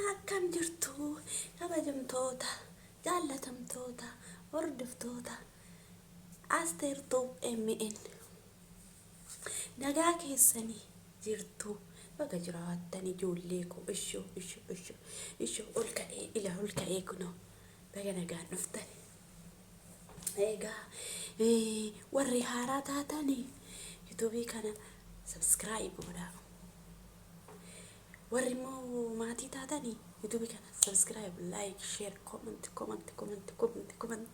Akkam jirtu kabajamtoota, jaallatamtoota, hordoftoota Asteer Tube MN. Nagaa keessanii jirtu baga jiraattan ijoollee koo ishoo ishoo ishoo ishoo ol ka'ee ila ol ka'ee kunoo baga nagaan dhuftan. Egaa warri haaraa taatan yuutuubii kana subscribe godhaa. Warri immoo maatii taatan yuutuubii kana subscribe, like, share, comment, comment, comment, comment, comment.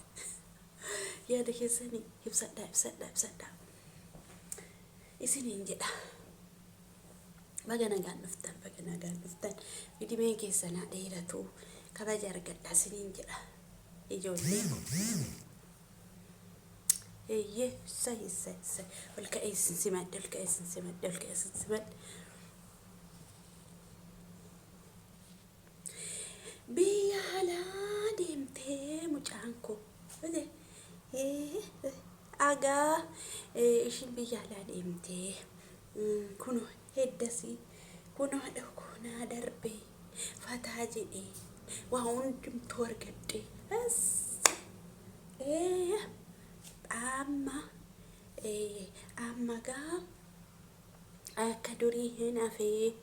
Yaada keessanii ibsadhaa, ibsadhaa, ibsadhaa. Isiniin jedha. Baga nagaan dhuftan, baga nagaan dhuftan. Idimeen keessan haa dheeratu. Kabaja argadhaa isiniin jedha. Ijoollee koo. Eeyyee, say, say, say. Ol ka'ee isin simadhe, ol ka'ee isin simadhe, ol ka'ee isin simadhe. Biyya alaa deemtee mucaan koo. Agaa ishiin biyya alaa deemtee kunoo heddasii kunoo haadha koo naa darbee fataa jedhee waa hundumtuu argadhee. Amma amma gaa akka durii hin hafee,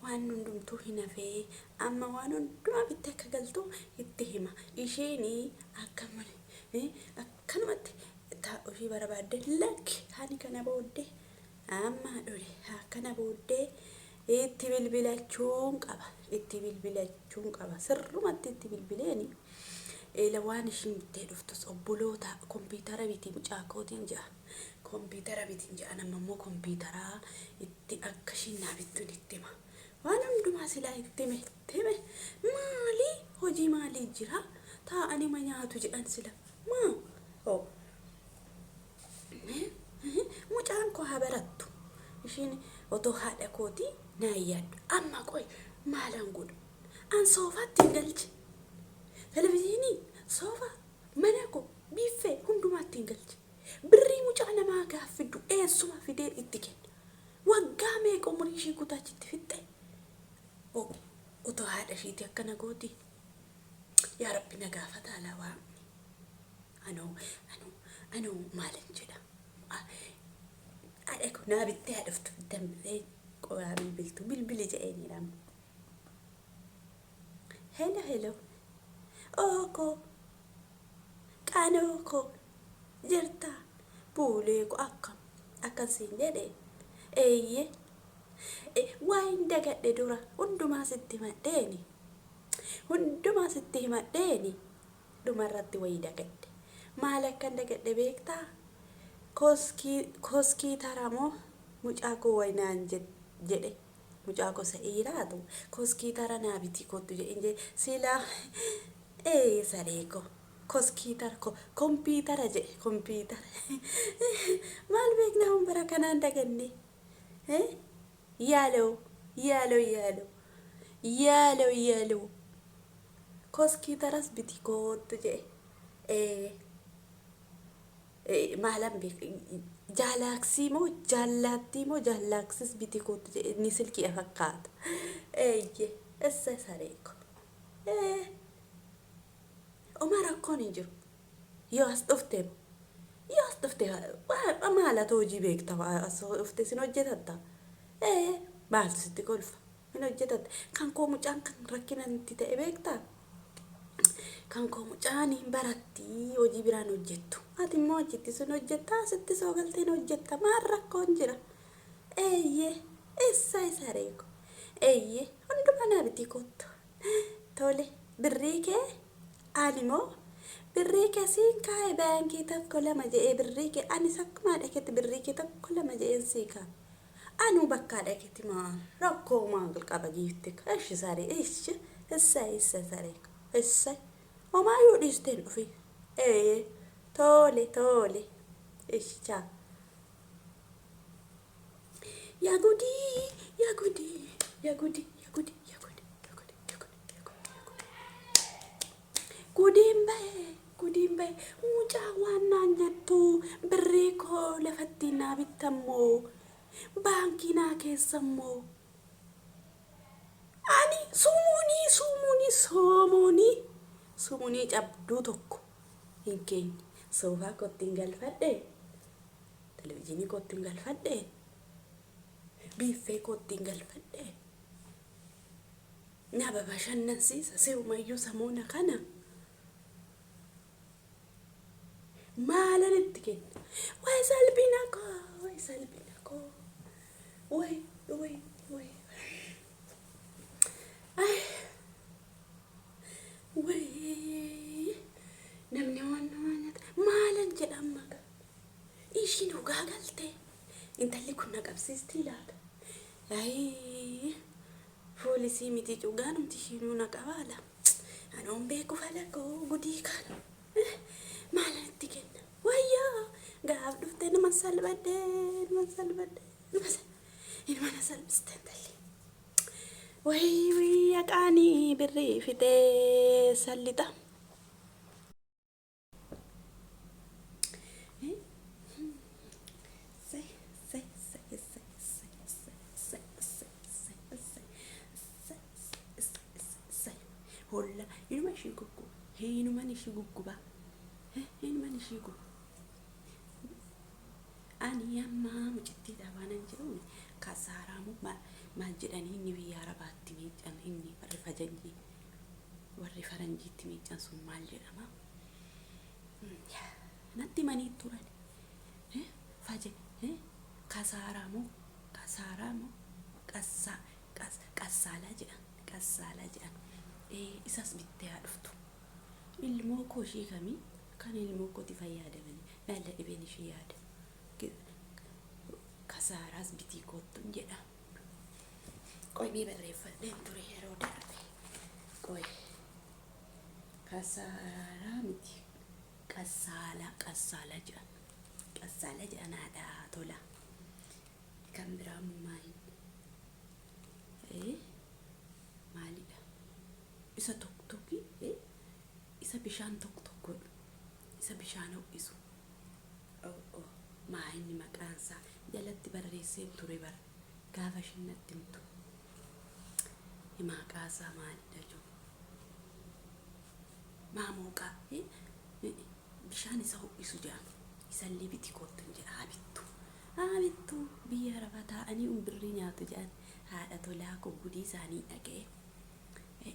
waan hundumtuu hin hafee, amma waan hundumaa bittee akka galtu itti hima. Isheen akka akkanumatti taa'u ishii barbaadde lakki ani kana booddee amma dhole kana booddee itti bilbilachuun qaba, itti bilbilachuun qaba, sirrumatti itti bilbileeni. Eela waan ishiin bittee dhuftus obboloota kompiitara biti mucaa kootiin jedha. Kompiitara bitin jedha nama immoo kompiitara itti akka ishiin naa bittuun itti hima. Waan hundumaa silaa itti hime itti hime maalii hojii maalii jira taa'anii ma nyaatu jedhan sila maa hoo. Mucaan koo haa barattu. Ishiin otoo haadha kootii naa hin yaaddu. Amma qoy maalan godhu? An soofaatti hin galche. Televizyiinii, soofaa, mana koo, biiffee hundumaatti hin galche. Birrii mucaa namaa gaaf fiddu eessuma fidee itti kenna. Waggaa meeqa umurii ishii guutuu achitti fixxe? Otoo haadha ishiitii akkana gooti. Yaa Rabbi na gaafataa laa waaqni. Anoo anoo anoo maalan jedha. Haadha koo naa bittee haa dhuftu dambilee qoraa bilbiltu bilbili jedheenidha amma. Hello hello. Oo koo. Qanoo koo. Jirta. Buulee koo akkam. Akkan siin jedhe. Eeyyee. Waa hin dagadhe dura hundumaa sitti himadheeni. Hundumaa sitti himadheeni. Dhumarratti wayii dagadhe. Maal akkan dagadhe beektaa? Koskii koskii tara moo mucaa koo wayi naan jedhe. Mucaa koo isa dhiiraatu koskii tara naa bitii kottu jedheen jedhe silaa ee saree koo koskii tara kompiitara jedhe kompiitara maal beeknaa hun bara kanaan daganne yaaloo yaaloo yaaloo yaaloo yaaloo koskii taras biti kottu jedhe ee maalan beeka jaalaaksii moo jaallaattii moo jaallaaksis biti kootu jedhe inni silkii fakkaata. Eeyye essa saree ko. Oma rakkoon hin jiru. Yoo as dhufte yoo as dhufte maalatu hojii beekta as dhufte sin hojjetatta. Maaltu sitti kolfa hin hojjetatta. Kan koo mucaan kan rakkina itti ta'e beektaa? Kan koo mucaan hin baratti hojii biraan hojjettu. Ati immoo achitti sun hojjetta asitti soo galteen hojjetta maal rakkoon jira? Eeyyee eessa saree ko? Eeyyee hundumaa naa bitii kottu. Tole birrii kee ani moo birrii kee siin kaa'e baankii tokko lama jedhee birrii kee anis akkuma haadha keetti birrii kee tokko lama jedheen sii kaa'e. Anuu bakka haadha keetti maal rakkoo maal qaba giifti ishi saree ishi essa essa saree essa homaayyuu dhiisteen dhufi ee tole tole ishi chaa. Yaa gudii yaa gudii yaa gudii yaa gudii yaa gudii yaa gudii yaa gudii yaa gudii yaa gudii. Gudiin ba'e gudiin ba'e mucaa waan naan jettu birrii koo lafatti naa bittammoo baankii naa keessammoo. Sumuunii sumuunii soomoonii sumuunii cabduu tokko hin keenye. Soofaa kootti hin galfadhe. Televizyiinii kootti hin galfadhe. Biiffee kootti hin galfadhe. Na babashannansiisa si'umayyuu samoona kana. Maalan itti kenna? Way salphina koo! Way salphina koo! Way way way. Ay. Way. Namni waan namaa nyaata. Maalan jedha amma gaa? Ishiin dhugaa galtee. Intalli kun na qabsiistii laata? Ayii. Foolisii miti dhugaanumti ishiinuu na qabaala. Anoon beeku falakoo gudii kana. Maalan itti kenna? Wayyoo! Gaaf dhuftee nama salphadhee, nama salphadhee, nama na salphiste intalli. Wayii wayii haqaanii birrii fixee sallixa. Holla inuma ishii gugguba hinuman ishii gugguba hinuman ishii gugguba. Ani amma mucittiidha waanan jedhuun kasaaraamu maal jedhanii inni biyya arabaatti miiccan inni warri fajanjii warri faranjiitti miiccan sun maal jedhama? Natti himanii turan. Faje kasaaraamu kasaaraamu qassaa qassaalaa jedhan qassaalaa jedhan isas bittee haa dhuftu. Ilmoo koo ishii kamii kan ilmoo kooti fayyadamanii maalla dhibeen ishii yaada. Kasaaraas bitii koottuun jedha. Qoy mee barreeffadheen ture yeroo darbe. Qoy kasaaraa miti qassaalaa qassaalaa jedhan qassaalaa jedhan haadha tola. Kan biraa immoo maali? Maalidha? Isa tokki isa bishaan tokko tokko godhu isa bishaan ho'isu. Maa inni maqaan isaa jalatti barreesseen ture bara gaafa ishiin natti himtu. Maqaa isaa maalidha jiru? Maamoqaa bishaan isa ho'isu jedhama. Isallee biti koottu jedha haa bittu. Haa bittu biyya arabaa taa'anii umbirrii nyaatu jedhan haadha tolaa koo gudii isaanii dhaga'e.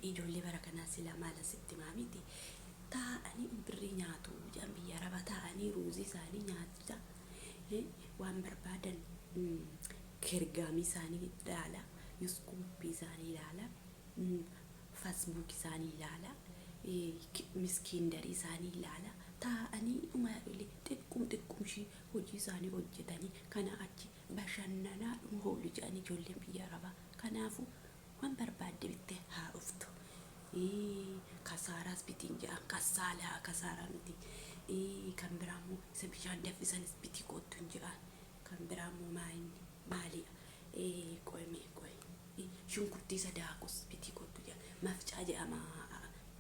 Ijoollee bara kanaa silaa maal asitti himaa miti. Taa'anii umbirrii nyaatu jedhan biyya arabaa taa'anii ruuzii isaanii nyaachaa waan barbaadan kirgaamii isaanii ilaala, yuskuuppii isaanii ilaala, faasbuukii isaanii ilaala, miskiindarii isaanii ilaala. Taa'anii dhuma xiqqum xiqqum ishii hojii isaanii hojjetanii kana achi bashannanaa dhuma oolu jedhan ijoolleen biyya arabaa. Kanaafuu waan barbaadde bittee haa dhuftu. Kasaaraas bitiin jedhan kassaalaa kasaaraa miti. Kan biraa immoo isa bishaan danfisanis bitii koottu hin jedhan. Kan biraa immoo maalidha? Qoy mee qoy. Shunkurtii isa daakus bitii koottu jedhan. Mafcaa jedhama.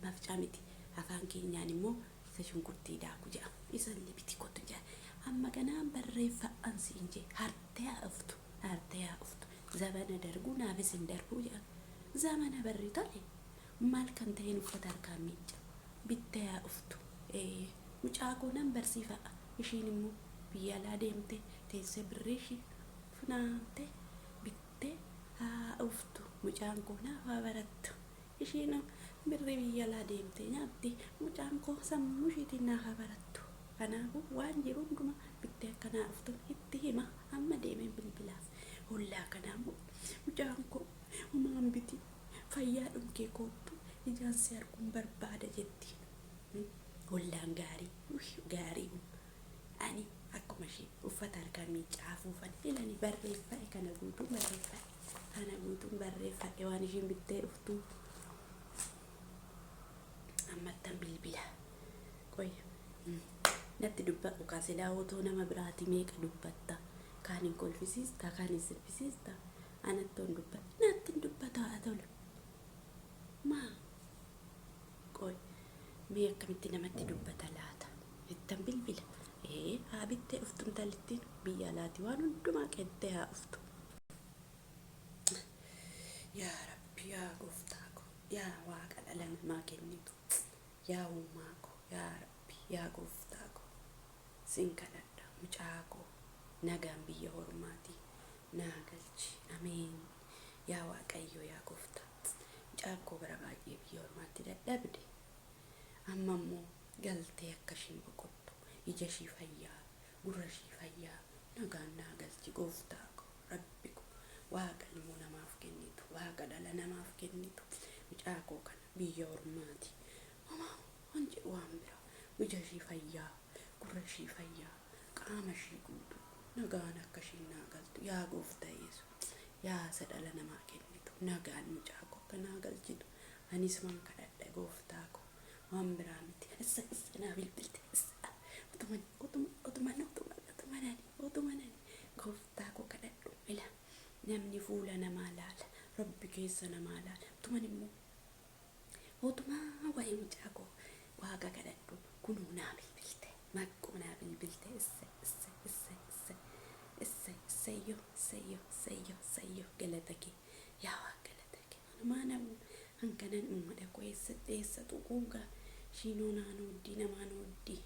Mafcaa miti. Afaan keenyaan immoo isa shunkurtii daaku jedhama. Isallee bitii koottu jedhan. Amma kanaan barreeffadhaan siin jee hartee haa dhuftu. Hartee haa dhuftu. Zabana darbuu naafis hin darbuu jedhan. Zamana barri tole. Maal kan ta'een uffata harkaan miicca. Bittee haa dhuftu. Mucaa koo nan barsiifadha. Ishiin immoo biyya alaa deemtee teessee birrii ishii funaantee bittee haa dhuftu. Mucaan koo naaf haa barattu. Ishiin birrii biyya alaa deemtee nyaatti. Mucaan koo sammuu ishiitiin naaf haa barattu. Kanaafuu waan jiru hundumaa bittee akka naa dhuftu itti hima. Amma deemeen bilbilaaf. Hollaa kanaa immoo mucaan koo homaan biti fayyaa dhumkee koottu ijaan si arguun barbaada jettiin. Hollaan gaarii gaarii ani akkuma ishee uffata harkaan miiccaa afuufan ilani barreeffadhe kana guutuun barreeffadhe kana guutuun barreeffadhe waan isheen bittee dhuftu ammattan bilbila qoy natti dubbadhu kaa silaa otoo nama biraati meeqa dubbatta kaan hin kolfisiista kaan hin sibbisiista anatti hin dubbata natti hin dubbata haa tolu maa qoy mee akkamitti namatti dubbata laata ittan bilbila ee haa bittee dhuftu intalittiin biyya alaati waan hundumaa qeettee haa dhuftu. Yaa Rabbi yaa gooftaa koo. Yaa Waaqa dhala namaa kennitu, yaa uumaa koo, yaa Rabbi, yaa gooftaa koo, sin kadhadha mucaa koo nagaan biyya ormaatii naa galchi. Ameen. Yaa Waaqayyo, yaa gooftaa, mucaan koo bara baay'ee biyya ormaatti dadhabde. Amma immoo galtee akka ishiin boqottu, ija ishii fayyaa, gurra ishii fayyaa, nagaan naa galchi gooftaa koo, Rabbi koo, Waaqa ilmoo namaaf kennitu, Waaqa dhala namaaf kennitu, mucaa koo kana biyya ormaati. Homaa waan jedhu waan biraa, ija ishii fayyaa, gurra ishii fayyaa, qaama ishii guutuu, nagaan akka ishiin naa galtu, yaa gooftaa Yesuus, yaa isa dhala namaa kennitu, nagaan mucaa koo akka naa galchitu, anis waan kadhadha gooftaa koo, waan biraa miti. Issa issa naa bilbilte, issa utuma utuma utuma utuma utuma nani utuma nani gooftaa koo kadhadhu. Ila namni fuula namaa laala, Rabbi keessa namaa laala. Utuman immoo utumaa waa'ee mucaa koo Waaqa kadhadhu, kunoo naa bilbilte, maqqoo naa bilbilte. Issa issa issa issa issa issayyoo issayyoo issayyoo issayyoo, galata kee yaa Waaq, galata kee. Anumaa namu hankanan uummadha koo eessa eessa tuquugaa ishiinoo naan ooddii namaan ooddii.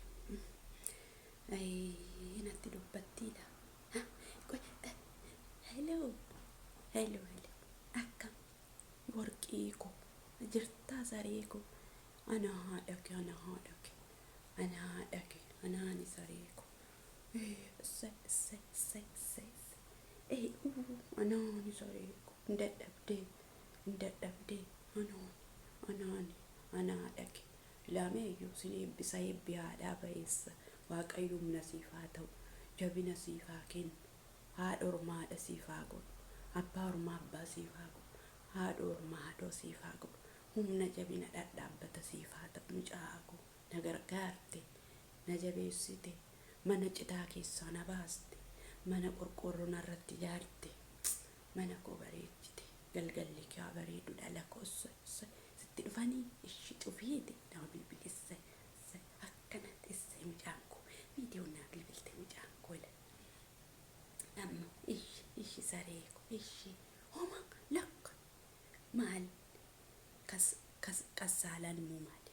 Natti dubbattiidha. Hello, hello, hello, akkam warqii koo, jirtaa saree koo? Ana haadha kee, ana haadha kee, ana haadha kee, anaani saree koo. Issa issa issa issa issa, ee anaani saree koo, hin dadhabdee, hin dadhabdee? Anaani, anaani, ana haadha kee. Ilaamee iyyuu sin eebbisa, eebbi haadhaa ba'eessa. Waaqayyo humna siif haa ta'u, jabina siif haa kennu, haadha ormaa haadha siif haa godhu, abbaa ormaa abbaa siif haa godhu, haadha ormaa haadhoo siif haa godhu, humna jabina dhadhaabbata siif haa ta'u. Mucaa koo na gargaarte, na jabeessite, mana citaa keessaa na baaste, mana qorqoorroo narratti ijaarte, mana koo bareechite. Galgalli kee haa bareedu, dhala koo. Sitti dhufanii ishi cufiiti nama bilbilisse akkanatti. Isse mucaan koo viidiyoon naa bilbilte, mucaan koo ila amma. Ishi ishi saree koo, ishi homa lakka maal kas kas qassaalaan immoo maali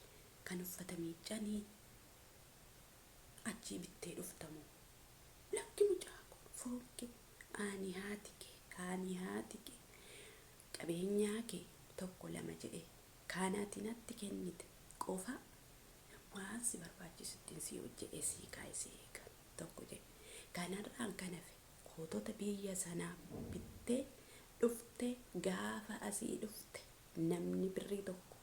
kan uffata miiccanii achii bittee dhuftamoo? Lakki mucaa koo, foon kee ani, haati kee ani, haati kee qabeenyaa kee tokko lama jedhee kaanaati natti kennite qofa waan si barbaachisu ittiin si hojjedhe sii kaa'e si eega tokko jedhe. Kanarraan kan hafe kootota biyya sanaa bittee dhufte, gaafa asii dhufte namni birrii tokko,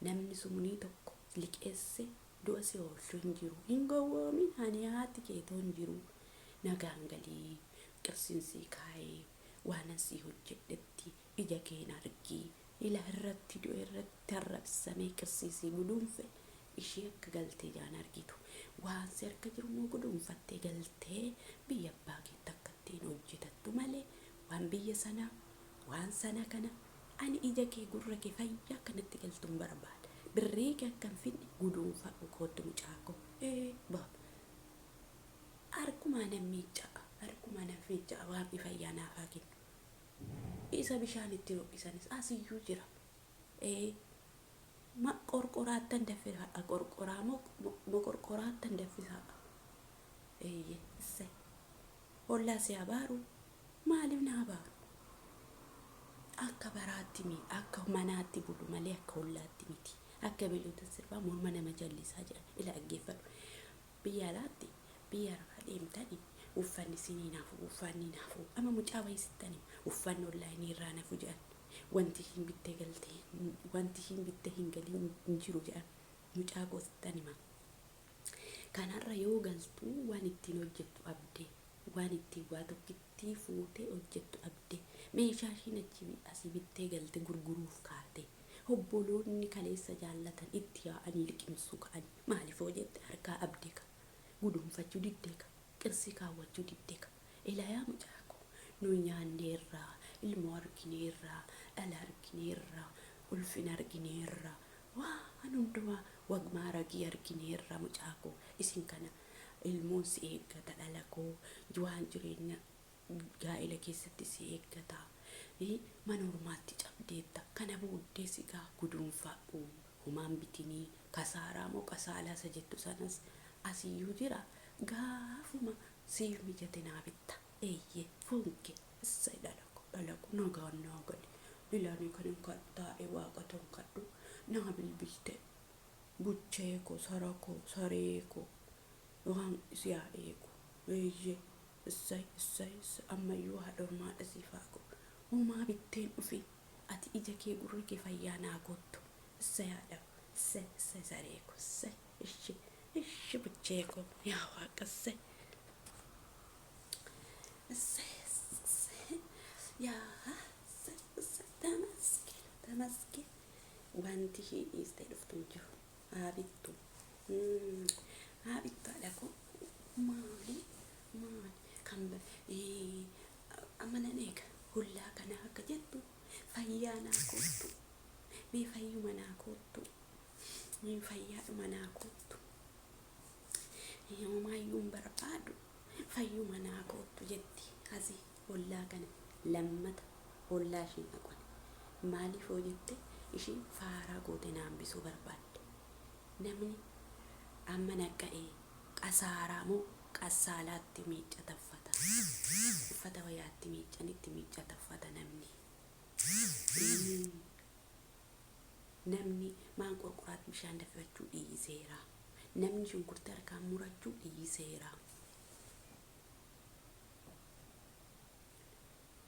namni sumunii tokko liqeesse du'a si oolchu hin jiru. Hin gowwoomin, ani haati keetoo hin jiru. Nagaan galii, qirsiin sii kaa'ee waanan sii hojjedhetti ija keen argii. Ila irratti du'e irratti arrabsamee qirsii sii guduunfe ishee akka galtee jaan argitu. Waan si harka jiru immoo guduunfattee galtee biyya abbaa keetti akka ittiin hojjetattu malee waan biyya sanaa waan sana kana ani ija kee gurra kee fayyaa akkanatti galtuun barbaada. Birrii kee akka hin fidne guduunfadhu, koottu mucaa koo. Ee ba harkumaa nan miicca'a, harkumaa nan miicca'a. Waaqni fayyaa naaf haa kennu. Isa bishaan itti ho'isanis asiyyuu jira. Ee ma qorqoraattan danfisaa, qorqoraa moo qorqoraattan danfisaa? Eeyyee, isse hollaa si abaaru, maaliif na abaaru? Akka baraatti mi akka manaatti bulu malee akka hollaatti miti. Akka beeloota sirbaa morma nama jallisaa jedha. Ila dhaggeeffadhu. Biyya alaatti, biyya arabaa deemtanii uffanni sinii nafu, uffanni nafu. Amma mucaa wayii sittanii uffanni onlaayinii irraa nafu jedhan. Wanti ishiin bittee galtee, wanti ishiin bittee hin galiin hin jiru jedhan. Mucaa koo sittan hima. Kanarra yoo galtu waan ittiin hojjettu abdee, waan ittiin waa tokkittii fuutee hojjettu abdee, meeshaa ishiin achi asii bittee galte gurguruuf kaate. Obboloonni kaleessa jaallatan itti yaa'anii liqimsuu ka'anii. Maaliif hoo jette, harkaa abdee ka guduunfachuu diddee ka qirsii kaawwachuu diddee ka. Ilaayaa mucaa koo, nu nyaanneerraa, ilmoo argineerraa, dhala argineerraa, ulfina argineerraa, waan hundumaa wagmaa ragii argineerraa. Mucaa koo, isin kana ilmoon si eeggata, dhala koo, waan jireenya gaa'ela keessatti si eeggata. Mana ormaatti cabdeetta. Kana booddee sigaa guduunfadhu. Homaan bitinii kasaaraa moo qasaalaa isa jettu sanas asiyyuu jira. Gaafuma siif mijate naa bitta. Eeyyee foon kee issay dhalaqu dhalaqu nagaan naa gali. Ilaanii kan hin kadhu taa'ee waaqa toon kadhu naa bilbilte. Buchee koo sara koo saree koo waan si haa eegu. Eeyyee issay issay issay ammayyuu haadha ormaadha siif haa godhu. Homaa bitteen dhufi ati ija kee gurra kee fayyaa naa kottu. Issay haadha issay issay saree koo issay ishi ishi buchee koo yaa waaqa issay. Issay issay yaa issay issay ተመስገን ተመስገን. Wanti isheen dhiistee dhuftu hin jiru. Haa bittu. Haa bittu haadha koo. Maali maali kan amma nan eega hullaa kana akka jettu fayyaa naa koottu. Mee fayyuma naa koottu. Mee fayyaadhuma naa koottu. Homaayyuu hin barbaadu. Fayyuma naa koottu jetti asii ollaa kana lammata ollaa isheen dhaqan. Maaliif hoo jette isheen faaraa goote na hambisuu barbaadde. Namni amma naqqa'ee qasaaraa moo qassaalaatti miiccata uffata. Uffata wayaatti miiccanitti miiccata uffata namni. Namni maan qorqoraatti bishaan danfifachuu dhiiseera. Namni shunkurtii harkaan murachuu dhiiseera.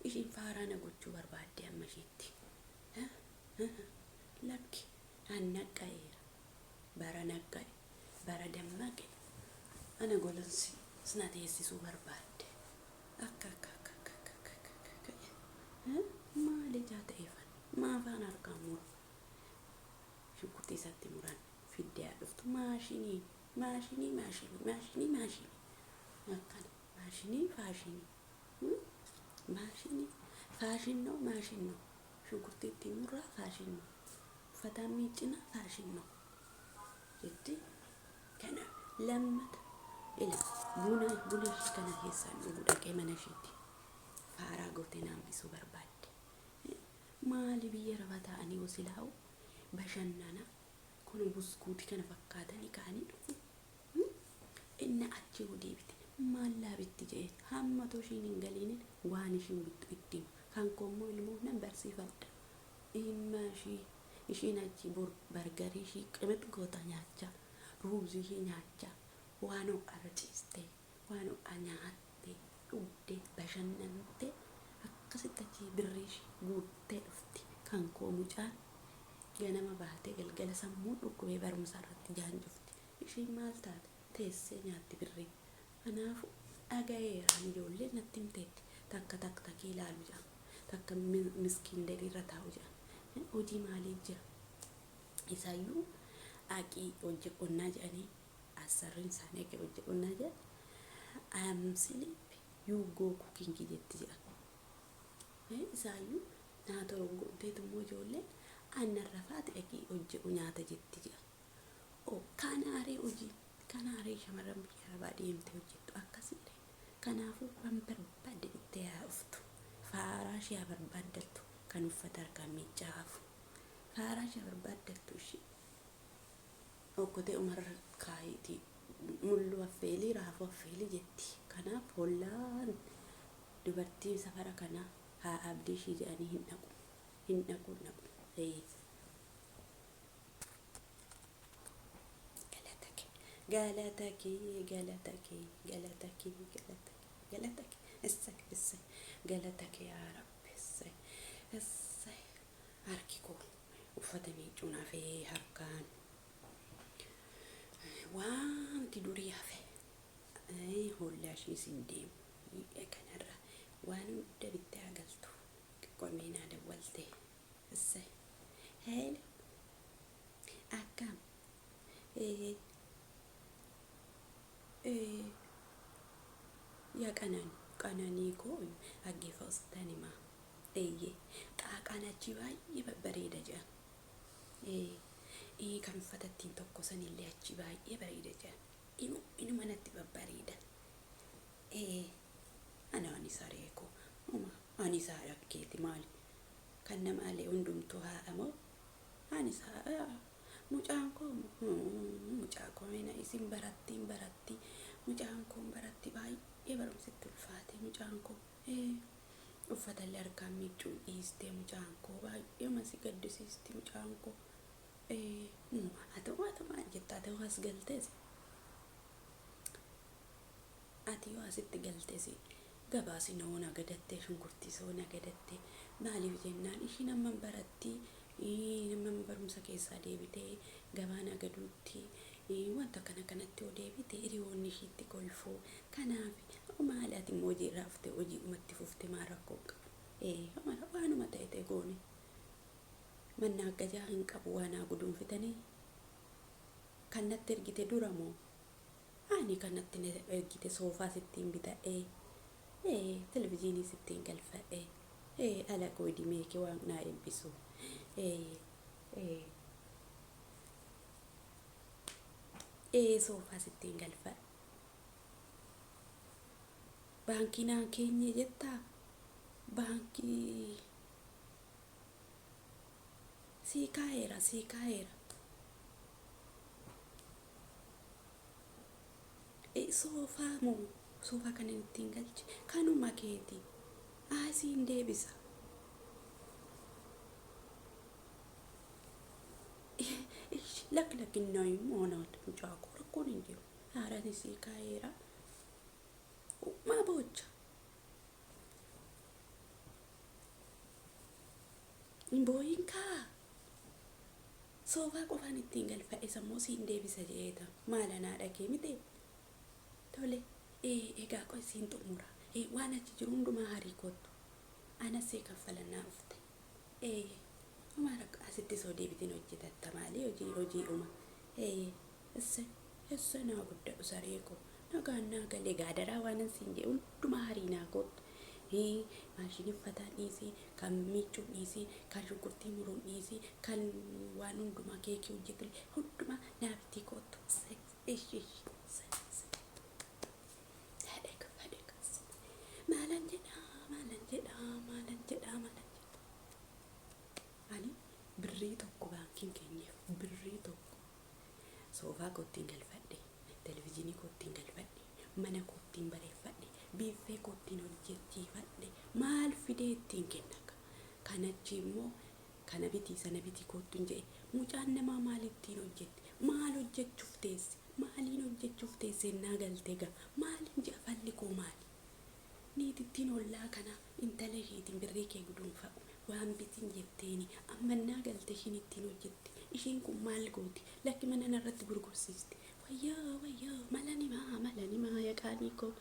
Isheen faaraa na gochuu barbaadde amma isheetti. Lakki an naqqa'eera. Bara naqqa'e. Bara dammaqe. Ana golonsi sina teessisuu barbaadde. Akka akka akka akka akka akka akka akka. Maali ijaa ta'eefan? Maafaan harkaan muru? Shunkurtii isatti muran fiddee haa dhuftu. Maashinii maashinii maashinii maashinii maashinii. Akkana maashinii faashinii. Maashinii faashinnoo maashinnoo. Shunkurtii ittiin murraa faashinnoo. Uffataan miiccinaa faashinnoo. Jetti kana lammata ila buna buna ishii kana keessaan dhugu dhaqee mana ishiitti faaraa gootee na hambisuu barbaadde. Maali biyya arabaa taa'anii wasilaa'u bashannana kun buskuutii kana fakkaatanii ka'anii dhufu. Inni achi yoo deebite maal laabitti jedhee hamma otoo ishiin hin galiinin waan ishiin bittu itti hima. Kan koo immoo ilmoo nan barsiifadha. Dhimma ishii ishiin achi bargarii ishii qimix goota nyaachaa ruuzii ishii nyaachaa waan ho'arra ciistee waan ho'aa nyaattee dhugdee bashannantee akkasitti achi birrii ishii guuttee dhufti. Kan koo mucaan ganama baatee galgala sammuun dhukkubee barumsa irratti jaanjofti. Ishiin maal taate teessee nyaatti birrii. Kanaafuu dhagayeera ijoolleen natti himteetti takka takka takkee ilaalu jedha. Takka miskiin irra taa'u jedha. Hojii maalii jira? Isaayyuu haqii hojii qonnaa jedhanii asarriin isaanii haqii hojii qonnaa jedhan I am sleep you go cooking jetti jedha. Isaayyuu naa torogomteetu immoo ijoolleen aannan rafaati dhaqii hojjedhu nyaata jetti jedha. Oh, kanaaree hojii kanaaree shamarran biyya arabaa deemtee hojjettu akkasiidha. Kanaafuu waan barbaadde bittee haa dhuftu. Faaraa ishee haa barbaaddattu kan uffata harkaan miiccaa hafu. Faaraa ishee haa barbaaddattu ishee. Okkotee umarra kaayitii mulluu affeelii raafuu affeelii jetti. Kanaaf hollaan dubartii safara kanaa haa abdii ishii jedhanii hin dhaqu. Hin dhaqu hin dhaqu. Galata kee galata kee galata kee galata kee galata kee galata kee issay issay galata kee yaa rabbi issay issay harki koo uffata miicuun hafee harkaan wanti durii hafe hollaa ishiis hin deemu kanarra waan hunda bittee haa galtu qonnee naa dawwalte issay hello akkam yaa qananii koo dhaggeeffattan himaa eeyyee xaaqaan achi baay'ee babbareeda jedhan kan uffata ittiin tokkosan illee achi baay'ee bareeda jedhan inu inuma natti babbareeda ana ani saree koo ani saadha keeti maali Kan namaalee hundumtuu haadha moo? Anis haadha. Mucaan koo mucaa koo mina isin baratti hin baratti mucaan koo hin baratti baay'ee barumsitti ulfaate mucaan koo. Uffatallee harkaan miiccuu dhiistee mucaan koo baay'ee masi gaddisiisti mucaan koo. Haa ta'u haa ta'u maal jetta ati yoo as galtees ati yoo asitti galtees gabaa sinoo nagadattee shunkurtii soo nagadattee maaliif jennaan ishiin amma baratti nama barumsa keessaa deebitee gabaa nagaduutti wanta kana kanatti yoo deebite hiriyoonni ishiitti kolfuu kanaaf maali ati immoo hojii irraa fuftee hojii dhumatti fufte maal rakkoo qabu waanuma ta'e ta'e goone mannaa gajaa hin qabu waan haa guduunfitanii kan natti ergite dura moo ani kan natti ergite soofaa sittiin bitadhee televizyiinii sittiin galfadhee ala koo dimee kee waan naa eebbisu soofaa sittiin galfadhe baankii naan keenye jettaa baankii sii kaa'eera sii kaa'eera. Soofaa moo soofaa kana ittiin galche kanuma keeti asiin deebisa. Lakki immoo naatu mucaa koo rakkoon hin jiru. Haaraan sii kaa'eera. Maa boocha? Hin boo'in kaa. Soofaa qofaan ittiin galfadhe sammuu siin deebisa jeeta. Maala naa dhagee miti? Tole egaa qoy siin xumura. Waan achi jiru hundumaa harii kottu. Anas see kaffalannaa dhufte. Homaa rakko asitti soo deebitiin hojjetatta maali hojii hojiidhuma. Isse isse naa guddadhu saree koo. Nagaan naa galee gaadaraa waan siin jedhu hundumaa harii naa kottu. Maashinii uffataa dhiisii, kan miiccuu dhiisii, kan shunkurtii muruun dhiisii, kan waan hundumaa keekii hojjetu hundumaa naa bitii kottu. Ishi ishi. Haadha haadha. Maalan jedhaa maalan jedhaa maalan jedhaa maalan jedhaa. Ani birrii tokko baankiin keenyeef birrii tokko soofaa koottiin galfadhe, televizyiinii koottiin galfadhe, mana koottiin bareeffadhe, biiffee koottiin hojjechiifadhe maal fidee ittiin kenna kanachi immoo kana bitii sana bitii koottuun jedhe mucaan namaa maal ittiin hojjetti maal hojjechuuf teesse maaliin hojjechuuf teesse naa galtee gaa maaliin jedha falli koo maali niitittiin ollaa kana intala isheetiin birrii kee guduunfa'u waan bitiin jetteeni ammannaa galte ishiin ittiin hojjetti ishiin kun maal gooti lakki mana narratti gurgursiisti wayyaa wayyaa mala nimaa yaqaanii koo.